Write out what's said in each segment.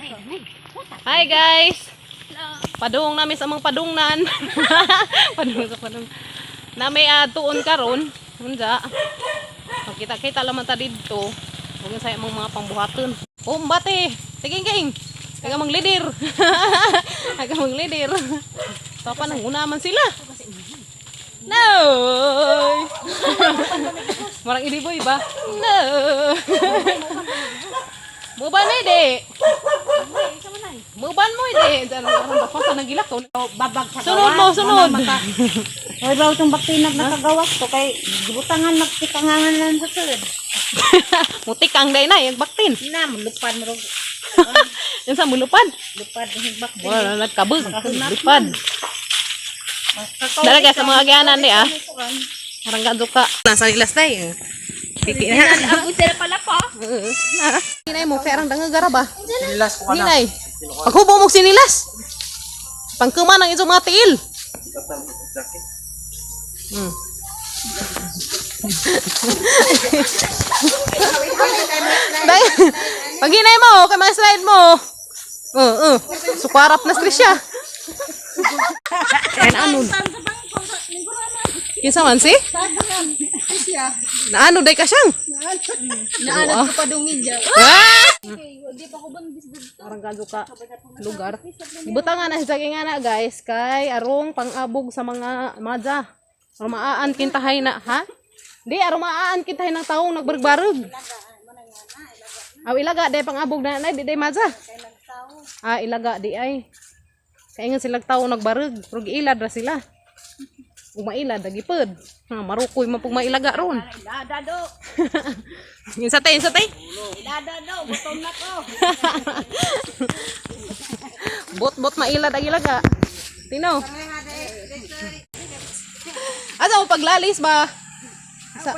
Hi guys. Padung nami sa among padungnan. Padung sa padung. Nami tuon karon. Unja. Magkita-kita laman ta didto. Ug sa imong mga pangbuhaton. Oh, bate. Sige ging. Aga mang leader. Aga mang leader. Papa nang una man sila. No. Marang iliboy ba? No. Muban na di. Muban mo di. Diyan ang karon ba sa nagilak ko. Babag sa Sunod mo, sunod. Hoy, bawo tong baktinag nakagawas to kay gibutangan magtikangangan lang sa sulod. Mutik ang day na, baktin. Na lupad mo Yan sa mulupad. lupad ng baktin. Wala na nagkabog. Lupad. Dara guys, sa mga agyanan di ah. Parang gadyo ka. Nasa nilas na eh. Tiki na. Abot sila pala pa. Hinay mo, kaya arang dangagara ba? Sinilas ko ka na. Hinay. Paghubo mo sinilas. Pangkuma ng isong mga tiil. Day, pag hinay mo, kay mga slide mo. Oo, Sukarap na stress siya. Kaya naanod. Kinsa man si? Naanod day ka siyang. Naanad ko pa dungin dyan. Ah! Arang gadyo ka lugar. Ibutang nga na sa nga na guys kay arong pang-abog sa mga madya. Arong maaan kintahay na ha? Di arong maaan kintahay ng taong nagbarugbarug. Aw ilaga day pang-abog na na di day madya. Ah, ilaga di ay. Kaya nga silag tao nagbarug, pero giilad ra sila. Ug mailad dagipod. Ha, marukoy man pug mailaga ron. Ilada do. Insa tay, insa tay? Ilada do, gutom na ko. Bot-bot mailad ang ilaga. Tino. Asa mo paglalis ba? Sa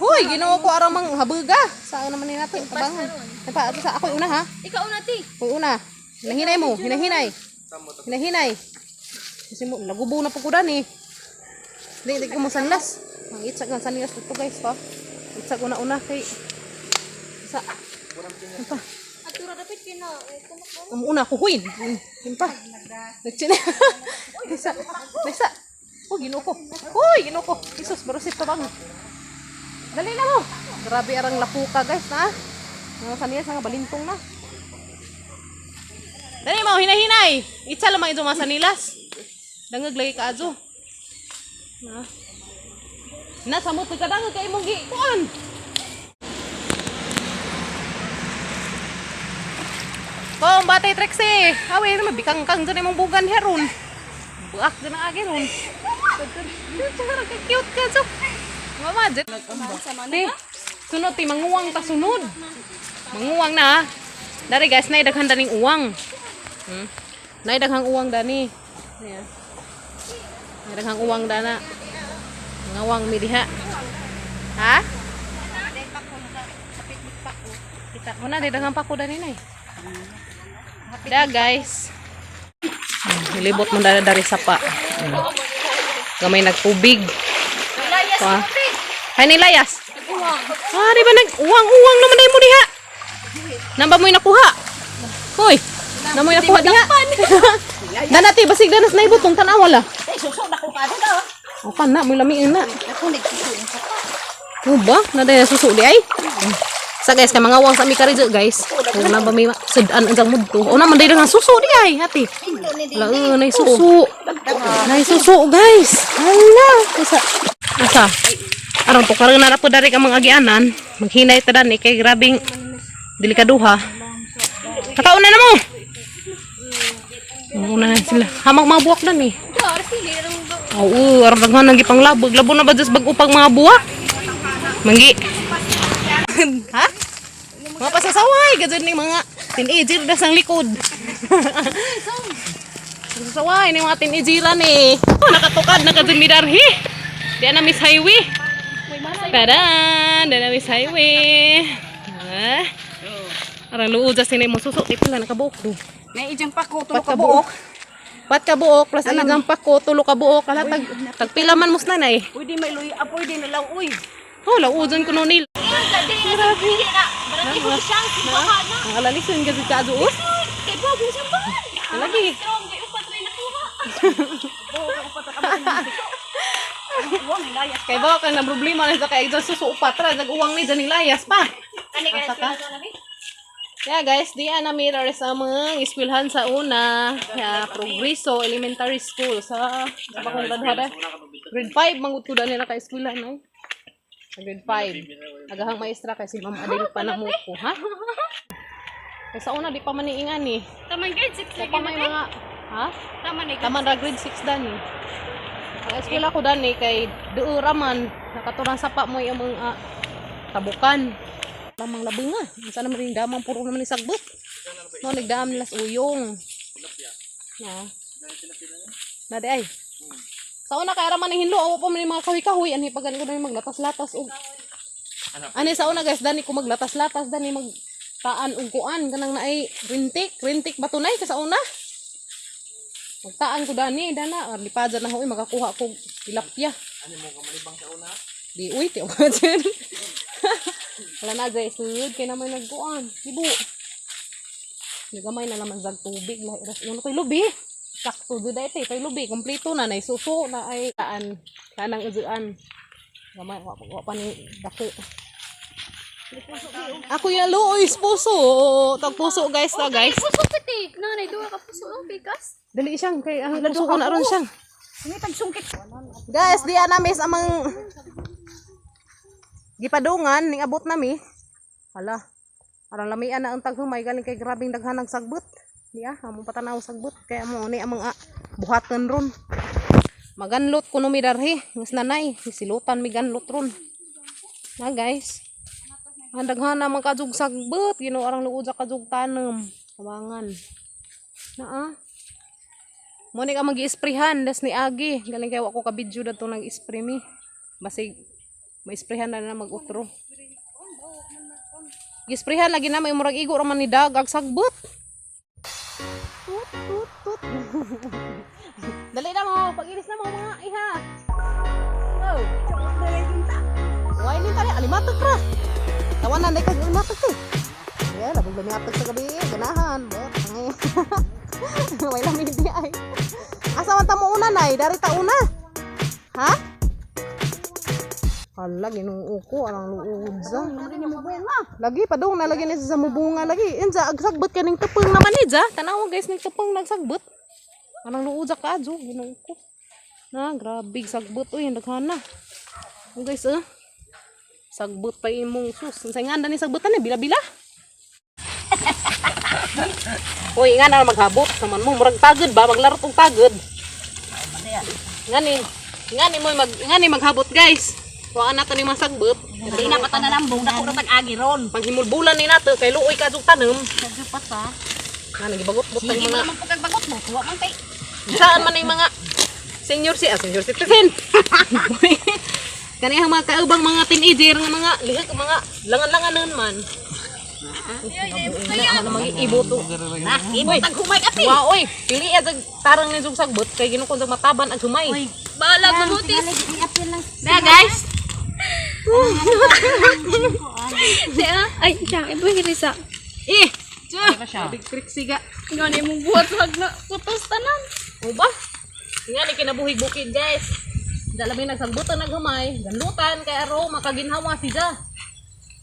Hoy, Ginoo ko aram mang habuga. Saan naman ni natin tabangan. Ay pa, ato sa ako'y una ha. Ikaw na ti. Ako'y una. Hinahinay mo, hinahinay. Hinahinay. Kasi mo nagubo na po ko dan eh. Di, di ko mo sanlas. Ang itsa ng sanlas dito guys pa. Itsa ko na una kay sa. Ano pa? Atura dapat kina. Una ko huin. Yun pa. Nagchina. Nasa. Nasa. Oh, Ginoo ko. Hoy, Ginoo ko. Jesus, barusit pa bang. Dali na mo. Grabe arang lapuka, guys, na. Mga kanila sa nga balintong na. Dali mo, hinahinay. Itsa lamang ito mga sanilas. Dangag lagi ka adyo. Na. Nasa mo ka dangag kay imong gi kuan. Kong batay Trexie. Awe naman bikang-kang dyan imong bugan heron. Buak dyan ang agi ron. Tsara ka cute ka so. Mama dyan. Ti, sunod ti manguwang ta sunod. Manguwang na. Dari guys, nay daghan daning uwang. Nay daghang uwang dani. Ayan. Nay daghang uwang dana. Ngawang mi diha. Ha? Muna, di daghang pako dani nay. Da guys. Nilibot mo dara dari sapa. Gamay nagtubig. Layas Pa. mo ti. Hay nilayas. Ah, di ba nag uwang-uwang naman dai mo diha? Namba mo'y nakuha. Hoy, na mo'y nakuha diha. Dana ti basig danas na ibutong tan-awa la. Ay, suso na ko pa do. O kan na mo'y lamiin na. Ako nagsuso ka pa. O ba? Na dai suso di ay. Sa guys, kay mga uwang sa mi kari guys. Kung na ba may sudan ang mudto. O na man dai nga suso di ay, hati. Ito ni di. Wala, nay suso. Nay suso, guys. Hala. Asa. Asa. Aron to karon na po dari ka mga agianan. Maghinay ta dani kay grabing delikaduha. Nakauna na mo. Una na sila. Hamang mga buwak dan eh. Dar sili rang Oo, aron daghan nang gipanglabog. Labo na ba just bag upang mga buwak? Manggi. Ha? Mga pasasaway, gadyo ni mga teenager das ang likod. Pasasaway ni mga teenageran eh. Oh, nakatukad na kadyo mi darhi. Di na Miss Highway. Taran, di na Miss Highway. Ah. Arang luod sa sinay mo suso, di pala nakabuok do. Nay ijang pako tulo Pat ka buok. Pat ka buok plus ang isang pako tulo ka buok kala tag tagpila man mus nanay. Uy, di may luy apoy di nalaw uy. Oh, laudan ko no nil. Dili na dili na. Barangay ko siyang simbahan na. Ang alalison kasi sa aduos. Kay Bobo simbahan. Lagi. Strong kay upat rin nakuha. Kay ba ka na problema na sa kay sa susupat ra nag-uwang ni dyan layas pa. Ani Asa ka ka? na sila. Yeah guys, di na mirror sa mga eskwelahan sa una, ya, Progreso Elementary School sa bakong gradhara. Grade 5 mangut ko dani na ka eskwelahan ay. Sa grade 5. Agahang maestra kay si Ma'am Adel pa na mo ko, ha? Kay sa una di pa man niingan ni. Taman grade 6 Kay pa may mga, ha? Tama na. Taman ra grade 6 dani. Ang eskwela ko dani kay duura man nakaturang sapa mo yung mga tabukan. Lamang labing nga. Unsa naman ring damang puro naman ni sagbot. No nagdaam nila sa uyong. Na. Na di ay. Sa una kay ra man ni hinlo awa pa man ni mga kahoy-kahoy ani pagan ko dani maglatas-latas og. Ani sa una guys dani ko maglatas-latas dani mag taan og kuan kanang naay rintik, rintik ba tunay ka sa una? Magtaan ko dani, dana, lipadan na ho, makakuha ko tilapia. Ano mo kamalibang sa una? Di, uy, ti dyan. Wala na, jay, sud, kaya naman nagkuan. Ibu. Nagamay na naman zag tubig. Lahi, ras, ano to'y lubi? Sakto, do dahil to'y lubi. Kompleto na, nay suso na ay taan. Taan ang uzuan. Gamay, wa, wa pa ni dako. Ako yung luoy, puso. Tag puso, guys, na, guys. Puso piti. Nanay duha ka puso oh, bigas. Dali siyang, kay ang puso ko na ron siyang. May tagsungkit. Guys, di na miss amang gipadungan ning abot nami. Hala. Aron lamian na ang taghumay galing kay grabing daghan ang sagbot. Di ah, among patanaw sagbot kaya mo ni amang buhaton ron. Maganlot kuno mi darhi, ngas nanay, silutan mi ganlot ron. Na guys. Ang daghan na mga kajug sagbot, Ginoo arang luod sa kajug tanom. Tawangan. Na ah. Mo ni ka mag-isprehan das ni Agi. Galing kay wa ko ka video dadto nag-spray mi. Basig maisprehan na na mag-utro. Gisprehan lagi na may murag igo ra man ni dag ag sagbot. Tut tut tut. Dali na mo, pag-ilis na mo mga iha. Oh. Why ni tali alimatag ra. Tawanan dai kag alimatag te. Yeah, labog lamiatag sa gabi, ganahan. Bot. Way lami di ay. Asa man ta mo una nay? Dari ta una. Ha? Hala, ginoo ko arang luod sa. Lagi padung na lagi ni sa mubunga lagi. Inza agsagbot kaning tupong naman ni ja. Tanawa guys ning tupong nagsagbot. Anang luod sa kaadyo, ginoo ko. Na, grabe sagbot uy, daghan na. Oh, guys, eh. Sagbot pa imong sus. Unsay nga ni sagbotan ni bila-bila. Uy, nga na maghabot naman mo murag tagod ba maglaro tong tagod. Ngani, ngani mo mag ngani maghabot guys. Kuhaan nato ni mga sagbot. Di na pata na lambong dako ra tag-agi ron. Panghimulbulan ni nato kay luoy ka jug tanom. Nagsupat pa. Nga nagibagot-bot ang Sige mga mo naman pagkabagot mo, tuwa man kay. saan man yung mga senior si ah, senior citizen. Kani ang mga kaubang mga teenager nga mga lihok mga langan-langanon man. Ay, ano mga ibo to. Na, imo tag humay api. Wow, oy, pili ya jag tarang ni jug sagbot kay ginoo jug mataban ang humay. Bahala kumutis. Na guys. Di ah. Ay, siyang ibo hirisa. Eh, tsu. Big trick siga. Ngani mong buhat wag na putos tanan. O ba? Nga ni kinabuhi bukid guys. Dala may nagsagbutan naghumay, ganlutan kay aro makaginhawa siya.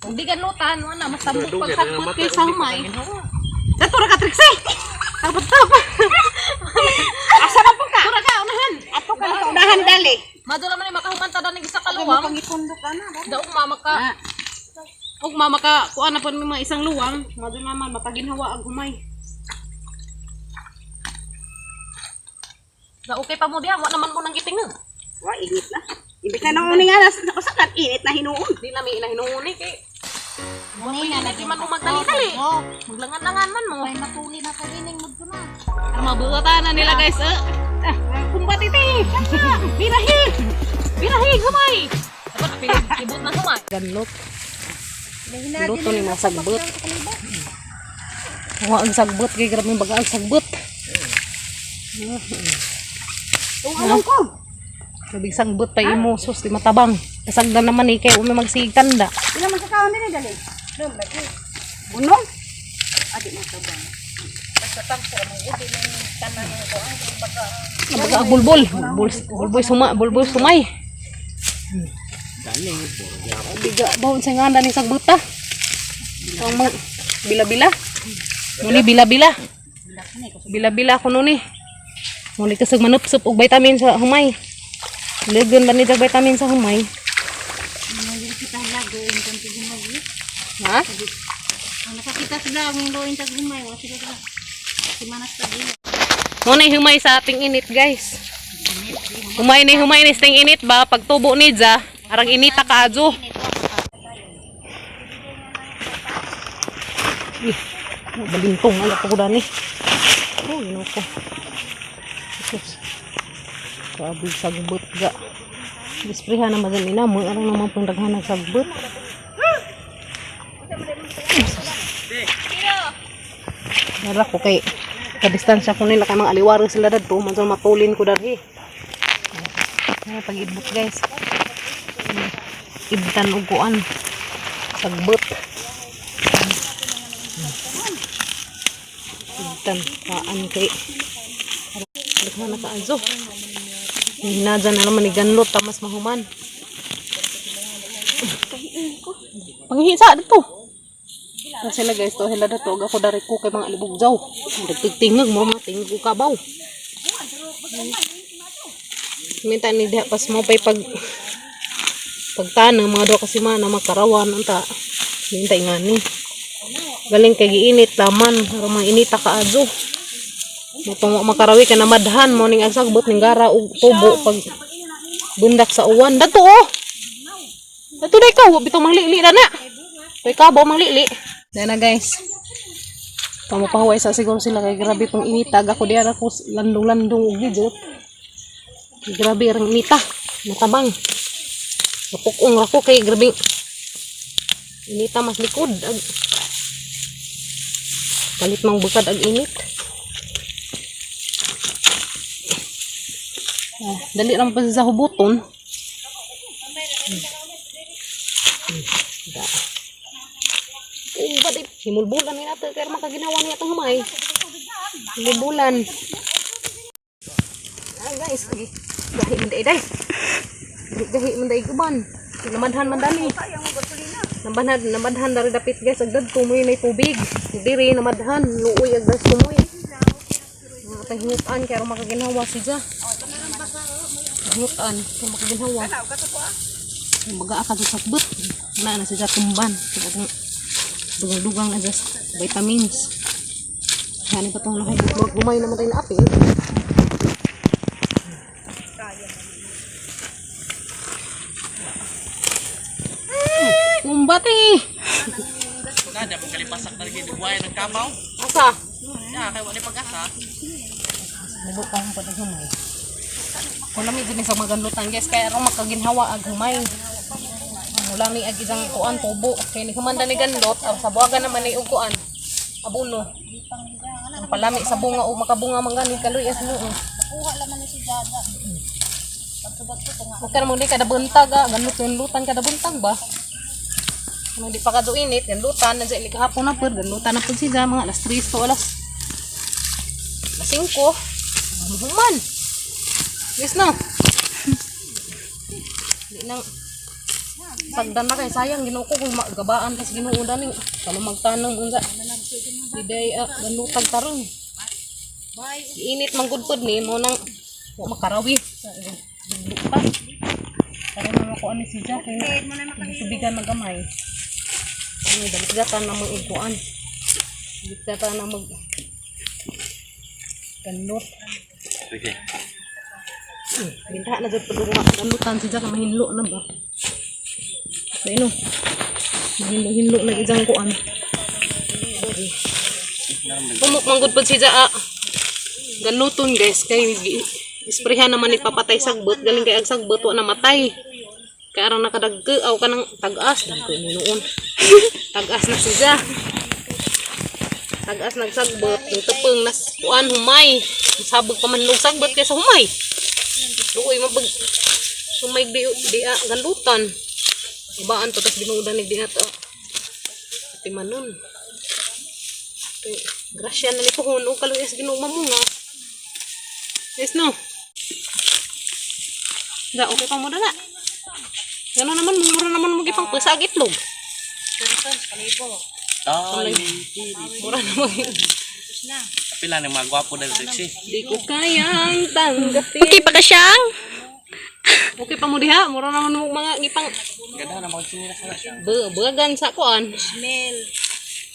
Kung di ganlutan, wala mas tambok pagsagbot kay sa humay. Dato ra ka Trixie. Tapos tap. Asa man po ka? Tura ka unahan. Ato ka na unahan dali. Madula man ni makahuman ta ng isa ka luwang. Pangipundok ana. Daog mama ka. Og mama ka kuan na po mi mga isang luwang, madula man makaginhawa ang humay. Da okay pa mo diha, wa naman mo nang gitingog. Wa init na. Imbes na nang uning alas, usakan init na hinuon. Di na may inahinuon eh kay Muna lagi man mo magdali-dali. Maglangan-langan man mo. Ay matuli na ka dining mo na. Ang mabuta na nila guys. Eh. Ah, kumbat iti. Birahi. Birahi humay. Dapat pilig ibot na humay. Ganlot. Luto ni mga sagbot. Wa ang sagbot kay grabe baga ang sagbot. Tung alam ko. Grabe sagbot pa imo sus di matabang. Kasagdan naman eh, kay umi magsigig tanda. Ila man sa kaon dinhi dali. Dum lagi. Bunong. Adi mo tabang. Baga bulbul, bulbul, bulbul suma, bulbul sumay. Biga bawon sa nga ni sagbuta. Ang mga bila-bila. Muni bila-bila. Bila-bila kuno ni. Muni kasag manupsup og vitamin sa humay. Legon ba ni jag vitamin sa humay? Kita lagoin kung tigumag. Ha? Ang nakakita sila ang loin tag humay, wa sila sila. Si manas tag ila. Muna humay sa ating init, guys. Humay ni sa ting init ba pagtubo ni ja, arang inita kaadyo. Ih, balintong ala ko dani. Oh, ginoo ko. Sus. Grabe sagbot ga. Isprehan naman din ina mo arang naman pong daghan ng sagbot. Nara ko kay kadistansya ko nila kay mga aliwaro sila dadto man so matulin ko darhi. Ay, pag-ibot guys. Ibtan og kuan. Sagbot. Ibtan kaan kay daghan na kaazo. Hinadya na naman ni Ganlot tamas mahuman. Panghisa dito. Na sila guys, to hila dato ako dari ko kay mga alibugjaw. Nagtigtingag mo mga tingog ko kabaw. Minta ni diha pas mo pay pag pagtana mga do kasi mana makarawan unta. Minta ingani. Galing kay giinit laman, aron mga inita kaadyo. Mutong makarawi ka na madhan mo ning agsagbot ning gara og tubo pag bundak sa uwan. Dato oh. Dato day ka, wa bitaw manglili na na. Kay kabaw manglili. Dahil na guys. Pamapahuway sa siguro sila kay grabe pang initag ako diyan ako landong-landong og video. Grabe ang inita. Natabang. Napukong ra ko kay grabe inita mas likod ag kalit mang bukad ag init. Ah, dali lang pa sa hubuton. Da. Uba di himulbulan ni nato kay makaginawa niya itong humay. Himulbulan. Ah guys, lagi. Gahi man day day. Gahi man day guban. Namadhan man dali. Namadhan, namadhan dari dapit guys ag dadto moy nay tubig. Diri namadhan luoy ag das tumoy. Mga tahingutan kay aron makaginawa siya. Hingutan kay makaginhawa. Maga ka sa sakbot. Na na siya tumban. Dugang-dugang adjust vitamins. Kaya pa itong nakabot. Humay naman tayo na api. Kumbati! Na, di akong kalipasak na lagi buhay ng kabaw. Asa? Na, kay wala pag-asa. Mubo pa akong patag humay. Kung lami din sa maganlutan guys, kaya aron makaginhawa ag humay. Wala ni ag isang kuan tubo. Kay ni humanda ni ganlot, aw sa buwagan naman ni og kuan. Abono. Ang palami sa bunga o makabunga man gani kaloy as mo. Kuha laman ni si Jaga. Pagsubat ko Huwag ka naman di kada buntag ah. Ganlot ganlutan kada buntag ba? Kung hindi pa kadyo init, ganlutan. Nandiyan ili kahapon na po, ganlutan na po siya. Mga alas 3 to alas 5. Human. Yes no. Di nang sagdan na kay sayang Ginoo ko kung magabaan kas Ginoo dani kamo magtanong unsa. Diday ah, ganlutag tarong. Init man gud pod ni mo nang wa makarawi. Pa. Para na ako ani si Jack kay tubigan magamay. Ano dalit gatan na mag iguan. Dalit gatan na mag ganlot. Sige. Binta na jud pag ganlutan si Jack mahinlo na ba. Ayun. Mahinlo-hinlo na ijang kuan. Pumok manggod pod si Jack. Ah. Ganluton guys kay isprehan naman ni papatay sagbot galing kay ag sagbot wa namatay. Kay aron nakadagko aw kanang tag-as dagko mo noon. Tag-as na siya. Tag-as nagsagbot, yung tupeng nas kuan humay. Sabog pa man og sagbot kaysa humay. Luoy mabag Sumay di di ah, gandutan. Ibaan to tas binudan ni di na to. Timanon. Kay grasya na ni puhon o kaluyas Ginoo mamunga. Yes no. Da okay pa mo na. Gano naman mura naman mo gipang pasa ag itlog. Ay, Mura naman. pila ni mga gwapo dahil sexy. Di ko kayang tanggapin. Okay pa ka siyang? Okay pa mo diha, mura naman mo mga gipang Ganda na mga sinila sa siya. Bagan sa kuan. Smell.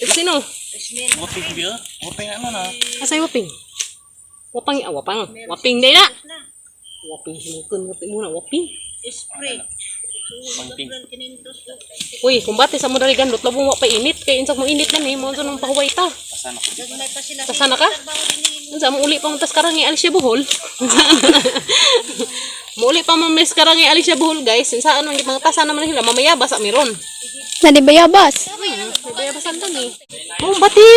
Sino? Waping biya? Waping ano na? Asay waping. Wapang ah, wapang. Waping day na. Waping himukon waping muna waping. Spray. Pangping. Uy, kumbate sa mo dali gandot labong wa pa init kay insag mo init na ni mo nang pahuway ta. Asan ako? May pa sila. Tasana ka? Unsa mo uli pa mo tas karang ni Alicia Bohol? Mo uli pa mo miss karang ni Alicia Bohol, guys. Unsa ano ang mga tasa naman nila mamaya basa meron. Na di bayabas? Mabayabasan to ni. Oh, bati.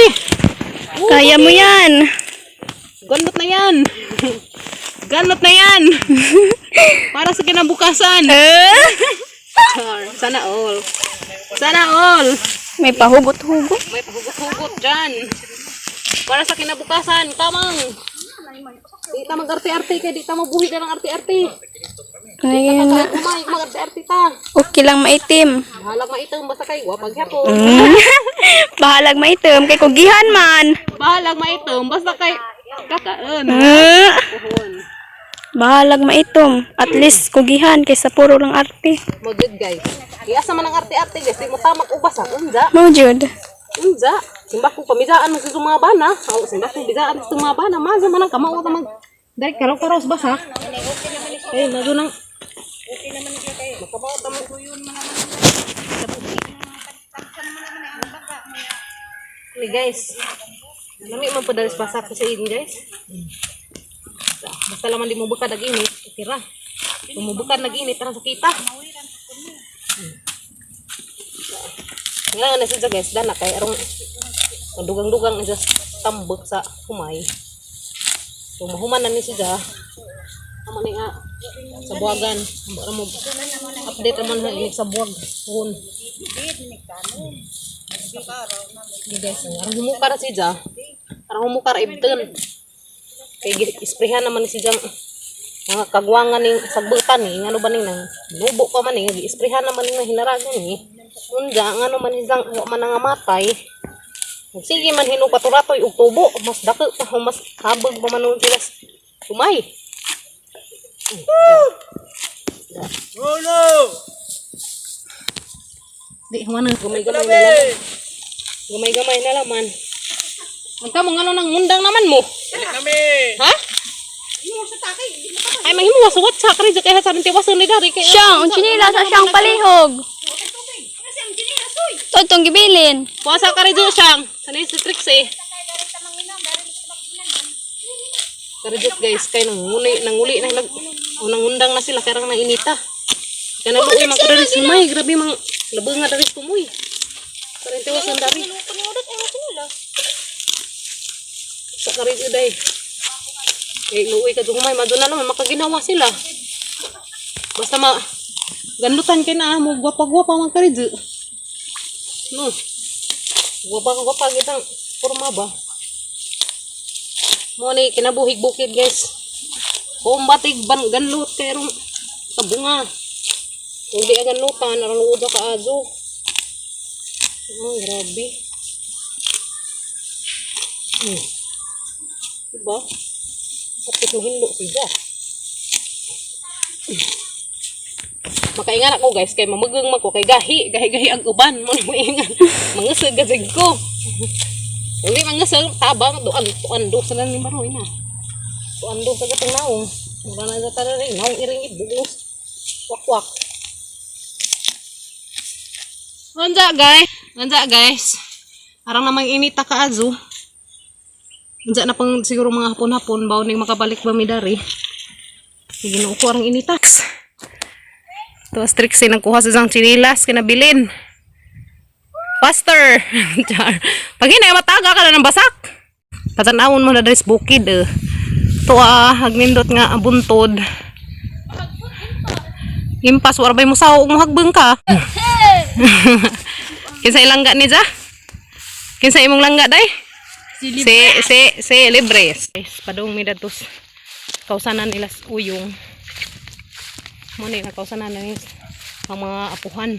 Kaya mo yan. Gandot na yan. Gandot na yan. Para sa kinabukasan. Eh? Char. Sana all. Sana all. May pahugot-hugot. May pahugot-hugot dyan. Para sa kinabukasan, tamang. Di ta mag-arte-arte kay di ta mabuhi na ng arte-arte. Ayun na. Kahit kumay, mag-arte-arte ta. Okay lang maitim. Bahalag maitom basta kay wapag hapon. Bahalag maitim kay kugihan man. Bahalag maitom basta kay kakaon. Eh, Puhon. Bahalag maitom. At least kugihan kaysa puro lang arte. Mo good guys. Iasa man ang arte-arte guys, di mo tamak ubasa. Unja. Mo jud. Unja. Simba ko pamidaan mo sa mga bana. Aw, simba ko bidaan sa mga bana. Maza man ang kamao ta mag Dai karaw-karaw sa basa. Eh, mazo nang Makamao ta mo. Hey guys. Lami man po dalis basa ko sa inyo guys. Basta laman di mo bukad ag init, okay ra. Kung mo bukad nag init, tara sa kita. Nga na siya guys, dana kay arong dugang-dugang na siya tambok sa humay. So mahuman na ni siya. Amo ni nga sa buwagan. Amo mo update naman ha inig sa buwag. Puhon. Hindi guys, arang humukar siya. Arang humukar ibten. Kay isprehan naman ni siya mga kagwangan ning sagbutan ni ngano ba ning nang nubo pa man ni giisprehan naman ning hinaragan ni unja ngano man isang wa man nangamatay. Sige man hinog paturatoy og tubo mas dako pa o mas habag pa man nun sila sumay. Oh no! Di human ang gamay-gamay na laman. Gamay-gamay na laman. Ang kamo ngano nang ngundang naman mo? Balik kami! Ha? Ay mahimo wa suwat sa kari kay sa tiwason ni dari kay Siyang, ang chinila sa siyang palihog. Totong gibilin. Puasa ka rin siyang. Sanay si Trix eh. Karejot guys, kay nanguli, nanguli na ilag, o nangundang na sila karang nang inita. Kanaluoy man ko diri sumay, grabe mang labang nga diri tumoy. Karintiwas ang dari. Sa karejot day. Eh, luoy ka dumay, maduna naman makaginawa sila. Basta ma gandutan kay na mo gwapa-gwapa man karejot. No. Gwapa-gwapa kitang porma ba? Mo ni kinabuhig bukid guys. Kumbatig ban ganlut kay rong sa bunga. Kung di ganlutan aron luod ka azo. Oh, grabe. Diba? Tapos mahinlo siya. Makaingan ako guys kay mamugang man ko kay gahi gahi gahi ang uban mo ni moingan. Mangasag gasig ko. Uli mangasag tabang duan tuan do sa ni maroy na. Tuan do sa gatong naong. Mura na sa tanan ring naong iring ibugos. Wakwak. Unsa guys? Unsa guys? Arang namang inita ka azo. Unsa na pang siguro mga hapon-hapon bawo ning makabalik ba mi dari. Sige ko arang inita. Tuwas Trixie nagkuha sa isang chinilas kinabilin. Faster! Char. Pag hinay mataga ka na ng basak. Patanawon mo na diri sa bukid eh. Tuwa, hagnindot nga ang buntod. Impas war bay mo saw ug mohagbeng ka. Kinsa ilangga ni Ja? Kinsa imong langga day? Si si si libre. Guys, padung mi dadtos kausanan ilas uyong. Mo ni nakausanan ni ang mga apuhan.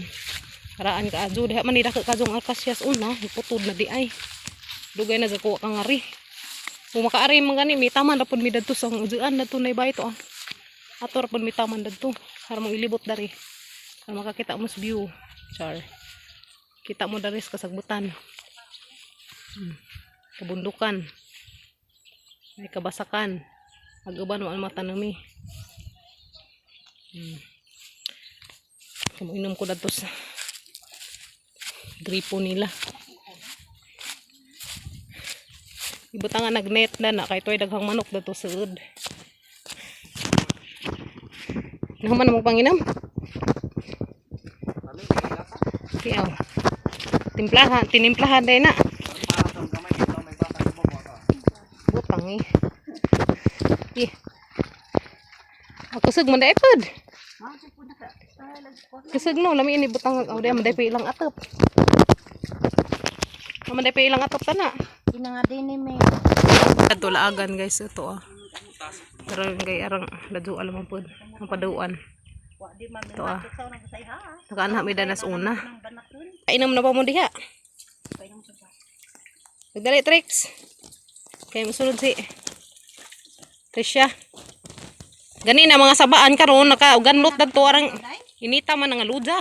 Karaan ka adyo diha man ni dako kadtong alkasyas una, putod na di ay. Dugay na sa kuha kang ari. Kung makaari man gani mi taman ra pud mi dadto sa ujuan dadto nay bahay to ah. Ato ra pud mi taman dadto para mong ilibot dari. Para makakita mo sa view. Char. Kita mo dari sa kasagbutan. Kabundukan. May kabasakan. Ag-uban mo ang mga tanami. Kamo inom ko dadto sa gripo nila. Ibutang nga nagnet na na kay toy daghang manok dadto sa ud. Nahuman na mo panginam. Kiyaw. Timplahan, tinimplahan din na. Butang eh. Eh. Ako kusog man dai pod. Kusog no, lami ini butang oh, di man dai pa ilang atop. Man dai pa ilang atop tana. Ina nga din ni may. Ato laagan guys ito ah. Pero gay arang ladyo alam pod ang paduan. Ito ah. Nakaanha mi danas una. Inom na pa mo diha. Pagdali Trix. Kay musulod si Trisha. Gani na mga sabaan karon naka ganlot dadto arang inita man nga luja.